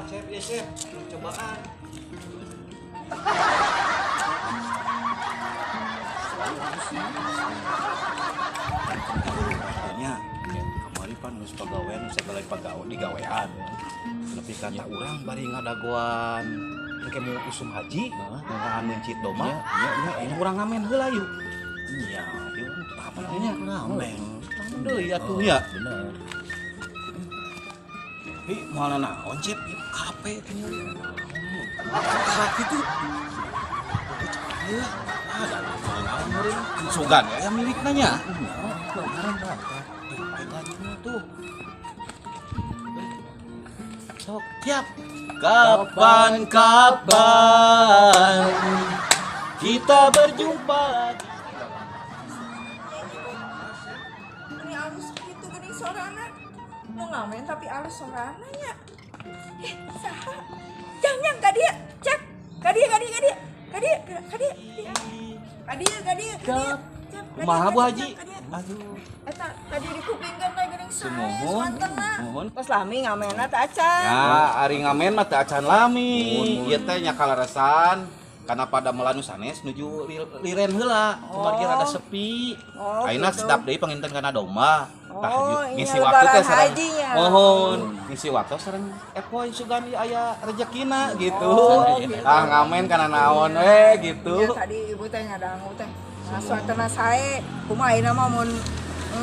Cep, ya Cep, cobaan. Nya, kamari pan geus pagawean segala pagawe digawean. Nepi ka ta urang bari ngadagoan engke mau usum haji, ngan meuncit domba. Nya, urang ngamen heula yuk. Iya, Yuk, apa nya? Ngamen. Ngamen deui atuh ya. Bener. Ih, moal naon Cep? Ieu kape teh nya. Karak kitu. Ieu ada naon meureun. Sugan ya milikna nya. Beneran berangkat. Tuh, aing lanjutna tuh. Sok, siap. Kapan-kapan kita berjumpa lagi. Ini alus gitu geuning sorana. Nu ngamen tapi alus sorana nya. Eh, saha? Jang jang ka dieu, Cep. Ka dieu, ka dieu, ka dieu. Ka dieu, ka dieu. Ka dieu, ka dieu, ka dieu. Cep, ka dieu, Kumaha Bu ka dieu, Haji? ka dieu. Aduh, Eta tadi dikupingkeun teh geuning sae sumuhun. suantenna. Muhun. Pas lami ngamenna teh acan. Ya, ari ngamen mah teu acan lami. Ieu teh nya kaleresan karena pada melanu sanes nuju liren heula. Kumargi rada sepi. Oh, Ayeuna gitu. sedap deui panginten kana domba. Tah Oh, ngisi iya, waktu teh lebaran sareng hajinya. Mohon ngisi waktu sareng epoy sugan ieu aya rezekina gitu. Oh, gitu. Ah ngamen kana naon we gitu. Ya, tadi ibu teh ngadangu teh. Nah, suantenna sae. Kumaha ayeuna mah mun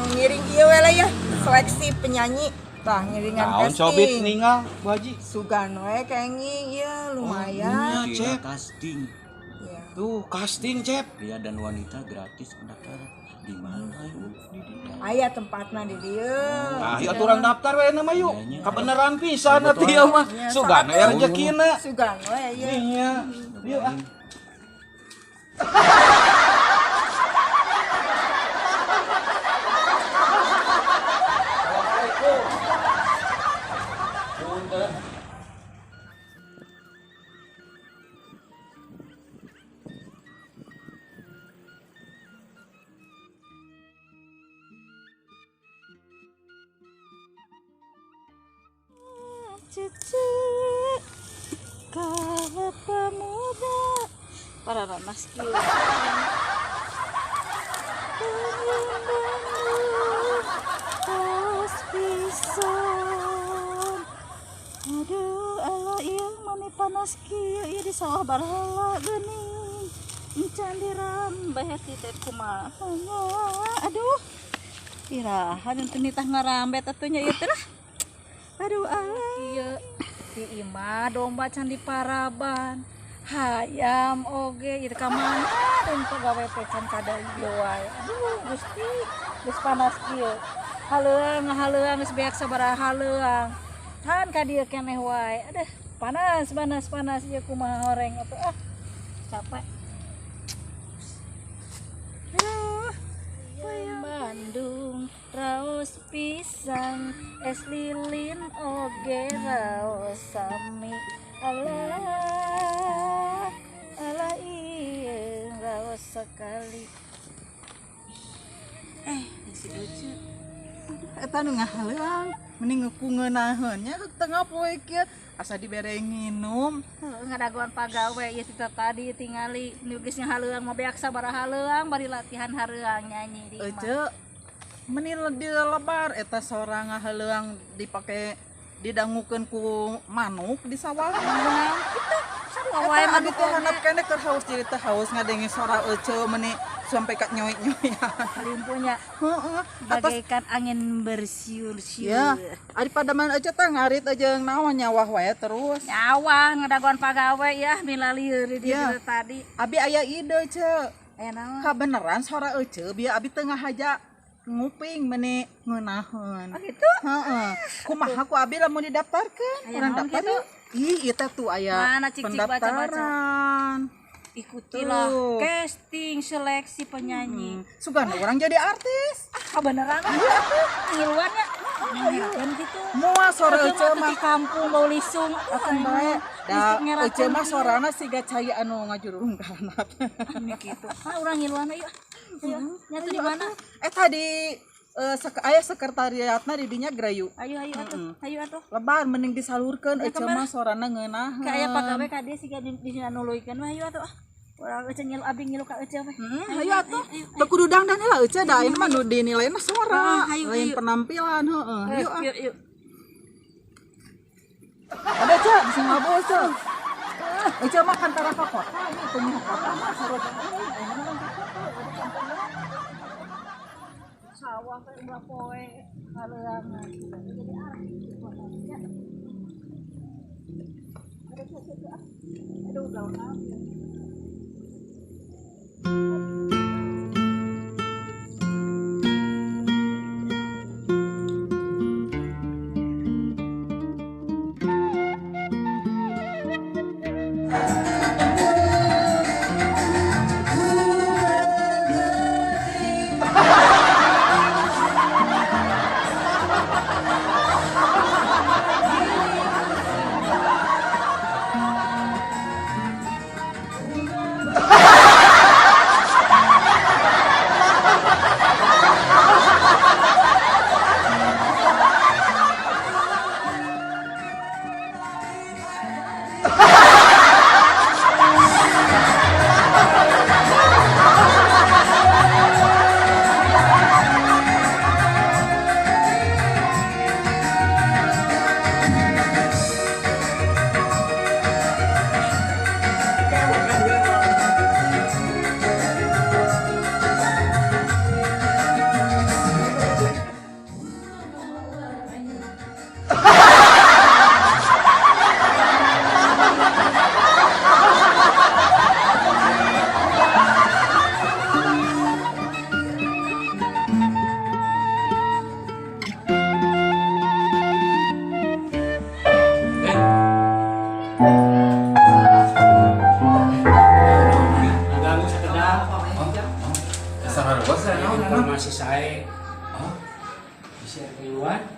ngiring ieu we lah ya, seleksi penyanyi. Tah ngiringan Naon cobit casting. ningal Bu Haji? Sugan we kenging ieu lumayan. Iya, Cep. Casting. Iya. Tuh casting Cep. Pria dan wanita gratis pendaftaran. Di mana yuk? Di dieu. Aya tempatna di dieu. Nah, ieu aturan daftar we nama yuk. Iya, nya. Kabeneran pisan atuh ieu mah. Iya, Sugan we satu. rezekina. Sugan we ieu. Iya. Yuk ah. Cucu kalau pemuda para ramas kieu tos pisan. Aduh, Allah ieu mani panas kieu ieu di sawah barhala geuning encan dirambeh teh kumaha nya. Aduh, iraha teu nitah ngarambet atuh nya ieu teh lah. Aduh Allah ieu di imah domba can diparaban hayam oge ieu ka mana dan pagawe teh can kada ieu wae. Aduh Gusti, geus panas kieu haleuang haleuang geus beak sabaraha haleuang tan ka dieu keneh wae. Aduh, panas panas panas ieu kumaha horeng atuh ah capek. Aduh, Bandung raos pisang es lilin oge raos sami. Alah alah ieu raos sekali. Si Ucu Eta nu ngahaleuang mending ku ngeunaheun nya tengah poe kieu asa dibere nginum. Heuh, ngadagoan pagawe ieu ti tadi tingali nu geus ngahaleuang mah beak sabaraha haleuang bari latihan hareuang nyanyi di imah. Ece meni di lebar eta sora ngahaleuang dipake didangukeun ku manuk di sawah. Naon kitu? Sarua wae Eta abi manuk teh oge. hanap keneh keur haus jadi teh haus ngadenge sora ece meni sampai ka nyoy-nyoyan. Limpunya Heeh. Atos bagaikan angin bersiul-siul. ya, ari padaman ece teh ngarit aja naon nyawah wae terus. Nyawa ngadagoan pagawe ya milalieur di Ya. dieu tadi. Abi aya ide ce. Aya naon? Kabeneran sora ece biar abi teu ngahaja nguping meni ngeunaheun. Oh gitu. Heeh. Kumaha ku abi lamun didaftarkeun? Aya Urang naon daftar kitu? yuk. Ih, ieu teh tuh aya Mana cik-cik baca-baca. pendaftaran. Ikutilah Tuh. casting seleksi penyanyi. Sugan urang jadi artis. Ah, kabeneran ah. Ngiluan nya. Ngirakeun kitu. Moal sora Ece ece mah mah di kampung bau lisung. akan bae. Da ece mah sorana siga cai anu ngajurung ka handap. Ini gitu. Ah, urang ngiluan yuk. Ayo, nyatu di mana? Eta di Aya sekretariatna di dinya grayu. Ayo ayo atuh. Ayo atuh. Lebar mending disalurkeun ece mah sorana ngeunaheun. Ka aya pagawe ka dieu siga di nuluykeun mah ayo atuh ah. Urang ece ngilu abdi ngilu ka ece we. Hayu atuh. Teu kudu dangdan heula ece da ayeuna mah nu dinilai na sora, lain penampilan heeh. Hayu ah. Yuk. Ada ece bisa ngobrol ece. Ece mah kan tara ka kota ini teu mah kota mah sarua ayeuna mah ka kota ada kampung. Sawah teh ulah poe kaleuangan jadi arah ya. Ada ece ah. Aduh gaul amat.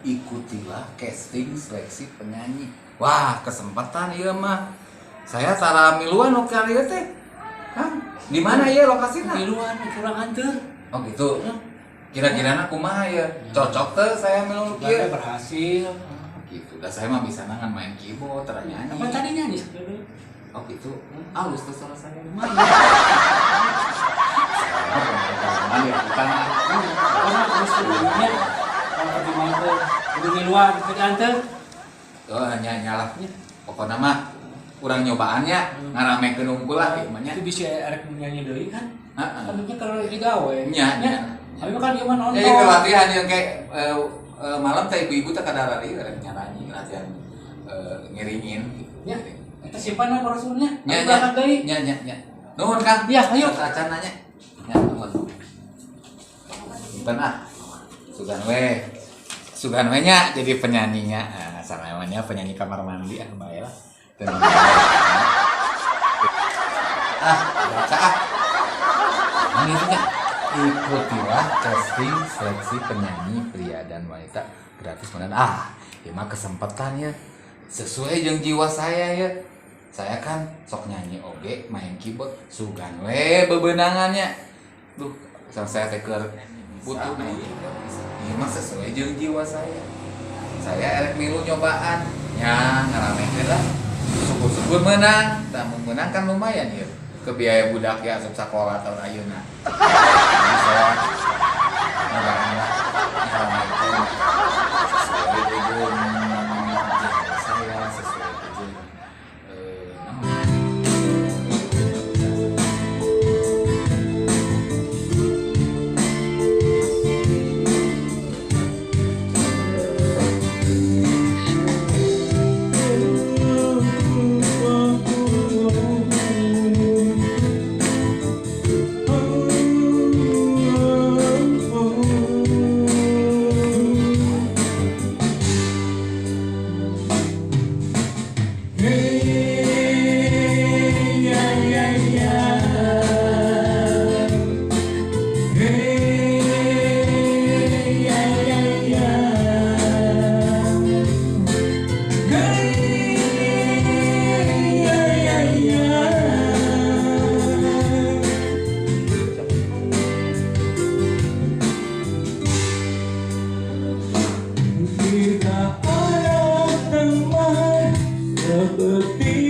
Ikutilah casting seleksi penyanyi. Wah, kesempatan ieu mah. Saya tara miluan oke ieu teh. Kang, di mana ieu lokasina? Miluan kurang anteur. Oh gitu. Kira-kirana kumaha ya? Cocok teh saya milu kieu. Berhasil. Oh, gitu. Da saya mah bisa nangan main keyboard, tara nyanyi. Apa tadi nyanyi sebelum? Oh gitu. Alus teh suara saya lumayan. Saya mah bukan. Orang terus sebelumnya kudu ngiluan ke anteur. Oh, nya nyalahnya. Pokona mah urang nyobaannya ngaramekeun unggul lah ieu mah nya. Itu bisa arek nyanyi deui kan? Heeh. Kan kalau digawe. Nya nya. Tapi kan ieu mah nonton. Jadi ke latihan yang kayak malam teh ibu-ibu teh kadarari arek nyanyi latihan ngiringin gitu. Nya. Eta simpan lah rasulnya. Nya nya. Nya nya nya. Nuhun Kang. Ya, ayo. Acan nanya. Nya nuhun. Simpan ah. Sugan we. Sugan we nya jadi penyanyinya. Nah, samanya penyanyi kamar mandi ah bae lah. Ah, baca ah. Ini nya. Ikutilah casting seleksi penyanyi pria dan wanita gratis menan. Ah, ieu mah kesempatannya sesuai jeung jiwa saya ya. Saya kan sok nyanyi oge, main keyboard, sugan we bebenangannya. Duh, saya teh keur butuh duit. Ieu mah sesuai jeung jiwa saya. Saya erek milu nyobaan. Nya ngaramekeun lah. Syukur-syukur menang. Tah mun menang kan lumayan ieu. Ke biaya budak ya asup sakola tahun ayeuna. Jadi saya nyobaan lah. Ngaramekeun sesuai jeung jiwa saya, sesuai jeung Seperti